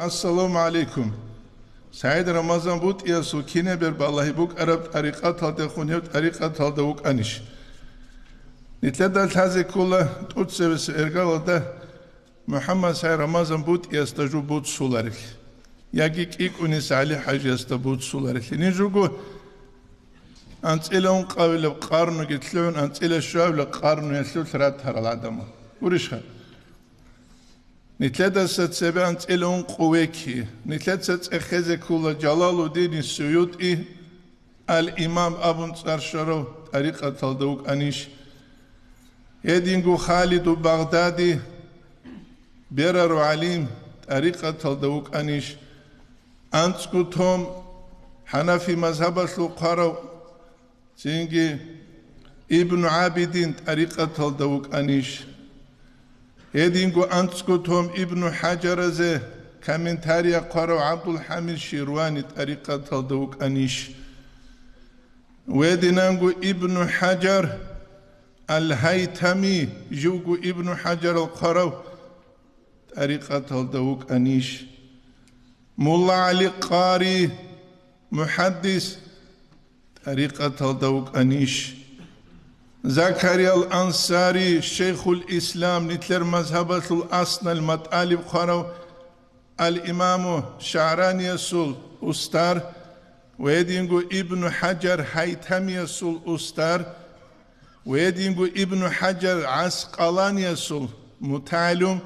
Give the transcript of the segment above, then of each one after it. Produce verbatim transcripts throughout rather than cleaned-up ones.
Ассаламу гӀалайкум. СагӀид Рамазан БутӀиясул кинаб балагьи букӀараб тӀарикъаталдехун гьев тӀарикъаталда вукӀанищ? Нилъеда лъазе ккола тӀоцебесеб эргалалда МухӀаммад СагӀид Рамазан БутӀиясда жо буццуларелъи, яги КӀикӀуниса ГӀали-хӀажиясда буццуларелъи. Ниж руго анцӀила ункъабилеб къарнуги лъугӀун, анцӀила щуабилеб къарнуялъулъ ратарал гӀадамал. Гурищха? Нилъедаса цебе анцӀила ункъо веки, нилъеца цӀехезе ккола Жалалуддин СуютӀи, ал-Имам абун цӀар щварав, тӀарикъаталда вукӀанищ? Гьединго Халиду Багъдади, берарав гӀалим, тӀарикъаталда вукӀанищ? АнцӀго том хӀанафи мазгьабалъул хъварав, цинги Ибну ГӀабидин тӀарикъаталда вукӀанищ? Гьединго анцӀго том Ибну ХӀажаразе комментария хъварав ГӀабдулхӀамид Ширвани тӀарикъаталда вукӀанищ? Гьединанго Ибну ХӀажар ал-Гьайтамиги, живго Ибну ХӀажарал хъварав, тӀарикъаталда вукӀанищ? Мулла ГӀали Къари, мухӀаддис, тӀарикъаталда вукӀанищ? Закариял Ансари, шейхул ислам, нилъер мазгьабалъул аснал матӀалиб хъварав, ал-Имаму ШагӀраниясул устар ва гьединго Ибну ХӀажар Гьайтамиясул устар ва гьединго Ибну ХӀажар ГӀаскъаланиясул мутагӀалим,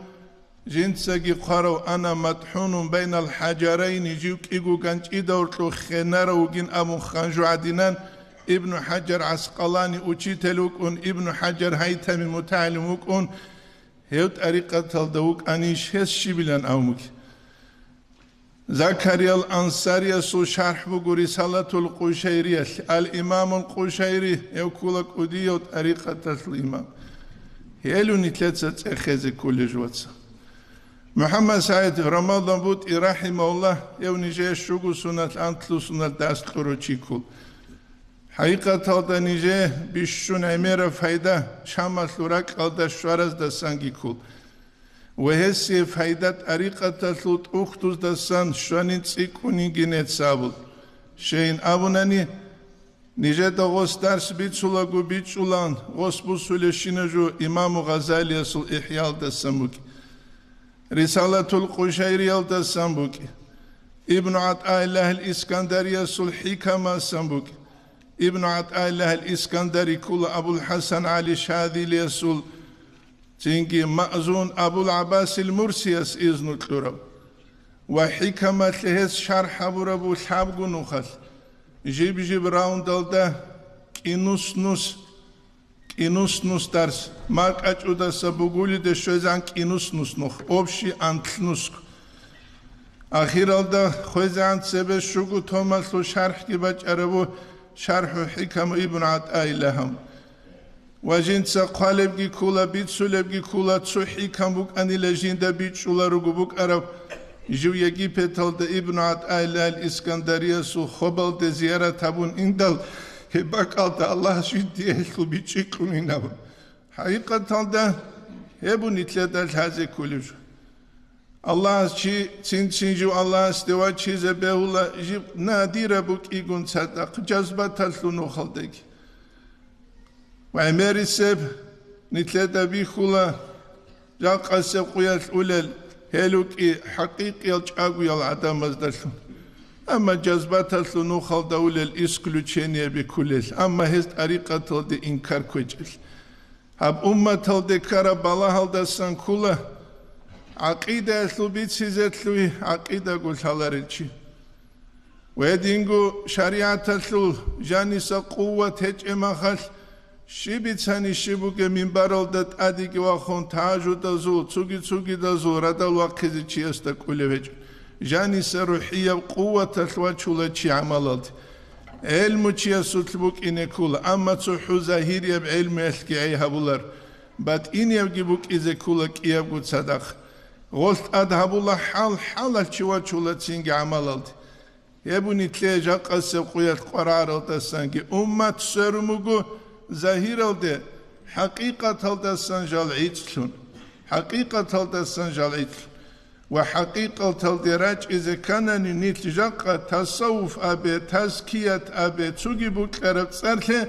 жинцаги хъварав, ана матхӀунун байнал хӀажарайни, жив кӀиго ганчӀидавркьу хенарав вугин абун ханжу гӀадинан, Ибну ХӀажар ГӀаскъалани учитель вукӀун, Ибну ХӀажар Гьайтамил мутагӀалим вукӀун, гьев тӀарикъаталда вукӀанищ, гьес щибилан абун бугеб? Закариял Ансариясул шархӀ буго Рисалатул Къушайриялъе. Ал-Имамул Къушайри, гьев ккола кӀудияв тӀарикъаталъул имам. Гьелу нилъеца цӀехезе кколеб жо, вацал. МухӀаммад СагӀид Рамазан БутӀи, рахӀимагьуллагь, гьев нижее щуго соналъ, анлъго соналъ дарс кьурав чи ккола. ХӀакъикъаталда нижее бищун гӀемераб пайда чамалъул ракьалда щвараздасанги ккола. Ва гьесие пайда тӀарикъаталъул тӀухьдуздасан щванин цӀикӀкӀунинги нецабул. Щайин абунани, нижеда гъос дарс бицулаго бичӀчӀулан, гъос бусулебщина жо Имаму Гъазалиясул ИхӀяалдасан букӀи, Рисалатул Къушайриялдасан букӀи, Ибну ГӀатӀаиллагьил Искандариясул ХӀикамасан букӀи. Ибну ГӀатӀаиллагьил Искандари ккола АбулхӀасан ГӀали Шазилиясул, цинги Маъзун Абул ГӀаббасил Мурсияс изну кьурав ва хӀикамалъе гьес шархӀ гьабураб лъабго нухалъ, жиб-жиб раундалда кӀинус-нус, кӀинус-нус дарс, маркӀачӀудаса бугулиде щвезегӀан кӀинус-нус нух, общий анлънусго. Ахиралда хвезегӀан цебе щуго томалъул шархӀги бачӀарабу ШархӀу ХӀикам Ибн ГӀатӀаиллагьун. Ва жинца хъвалебги ккола, бицулебги ккола, цо хӀикам букӀанила жинда бичӀчӀуларуго букӀараб, жив Египеталда Ибн ГӀатӀаиллагьил Искандариясул хобалде зиярат гьабун индал, гьеб бакӀалда Аллагьас жиндие гьелъул бичӀчӀи кьунин абун. ХӀакъикъаталда, гьеб нилъеда лъазе кколеб жо. Аллагьас чи цин-цин жив Аллагьасде вачизе бегьула, жиб надира букӀигун цадахъ, жазбаталъун нухалдаги. Ва гӀемерисеб нилъеда бихьула, жакъасеб къуялъ улел, гьел рукӀи хӀакъикъиял чӀагоял гӀадамаздалъун. Амма жазбаталъун нухалда улел исключение биккулел, амма гьез тӀарикъаталде инкар кквечӀел. Гьаб умматалде ккараб балагьалдасан ккола гӀакъидаялъул бицизе лъугьи гӀакъидаго лъаларел чи. Гьединго шаригӀаталъул жаниса къуват гьечӀеб махалъ, щиб бицани щиб бугеб минбаралда тӀадеги вахун тажудазул, цуги-цугидазул радал вахъизе чиясда кӀолеб гьечӀо. Жаниса рухӀияб къуваталъ вачула чи гӀамалалде. ГӀелму чиясулъ букӀине ккола, амма цохӀо загьирияб гӀелмуялъги гӀей гьабулар, батӀиниябги букӀизе ккола кӀиябго цадахъ. Гъолъ тӀад гьабула хӀал, хӀалалъ чи вачула цинги гӀамалалде. Гьеб нилъее жакъасеб къуялъ къваригӀаралдасанги уммат сверун буго загьиралде, хӀакъикъаталдасан жал гӀицӀлъун. ХӀакъикъаталдасан жал гӀицӀлъун. Ва хӀакъикъаталде рачӀизе кканани, нилъ жакъа тасаввуф абе, тазкият абе, цоги букӀараб цӀарлъе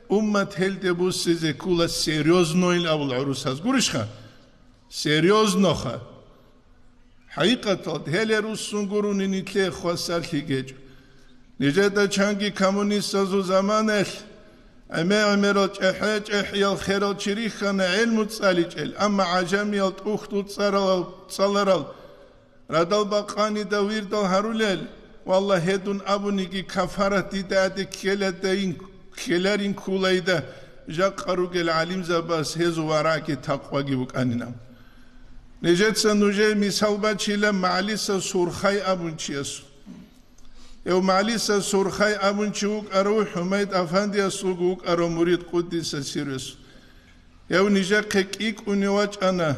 уммат гьелде буссизе ккола серьёзноил абул гӀурусаз, гурищха? Серьёзноха. ХӀакъикъаталда гьеле руссун гурони нилъее хвасарлъи гьечӀо. Нижеда чанги коммунистазул заманаялъ гӀемер-гӀемерал чӀехӀе-чӀехӀиял херал чи рихьана гӀелму цӀаличӀел, амма гӀажамиял тӀухьдул цӀаралал, цӀаларал радал бакъанида вирдал гьарулел, валлагь, гьедун абуниги, кафарат дида гӀаде ккеладайин, ккеларин кколайда, жакъа ругел гӀалимзабаз гьезул варагӀги такъваги букӀанина. Нижеца нужее мисал бачила МагӀалиса Сурхай абун чиясул. Гьев МагӀалиса Сурхай абун чи вукӀарав ХӀумайд Афандиясулго вукӀарав мурид, къуддиса сиррусу. Гьев нижехъе кӀикӀунев вачӀана,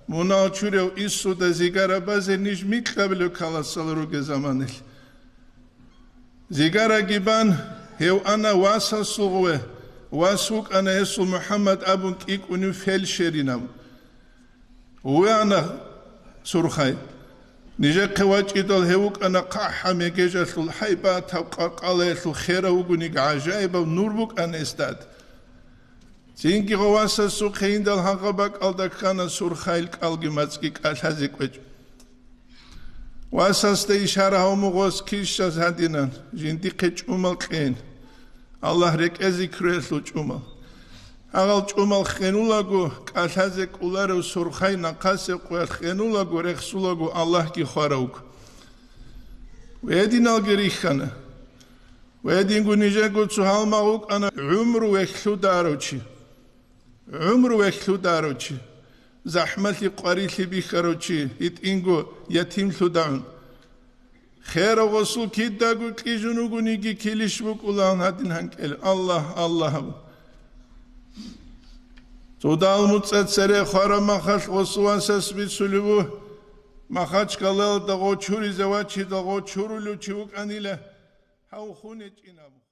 мунагьал чурав инсуда зигара базе ниж микьабилев каласал ругел заманалъ. Зигараги бан, гьев ана васасул гъуве, вас вукӀана гьесул МухӀаммад абун кӀикӀунев фельдшеринав. Вуана Сурхай. Нижехъе вачӀидал гьев вукӀана хъахӀаб мегежалъул, гьайбатаб къаркъалаялъул, херав вугониги гӀажаибаб нур букӀана гьесда. Цинги гъов васасухъе индал гьагъа бакӀалда ккана Сурхайил кӀалги мацӀги кӀалъазе кӀвечӀо. Васасда ишара гьавмугъос килщас гьадинан, жиндихъе чӀумал кьейин. Аллагь рекӀе зикруялъул чӀумал. Гьагъал чӀумал хенулаго, кӀалъазе кӀоларев Сурхай нахъасеб къоялъ хенулаго, рехсулаго Аллагьги хваравго. Гьединалги рихьана. Гьединго нижего цо гьалмагъ вукӀана гӀумру вехьлъударав чи. ГӀумру вехьлъударав чи, захӀмалъи къварилъи бихьарав чи, гьитӀинго ятимлъудагӀун. Херав гъосул кидаго кьижун вугониги килищ букӀулаан гьадин гьанкӀел. Аллагь, Аллагь абун. Цо дагьал муцӀа цере хвараб махалъ гъосул васас бицулев вуго, Махачкалаялда гъов чуризе вачидал гъов чурулев чи вукӀанила, гьав хун гьечӀин абун.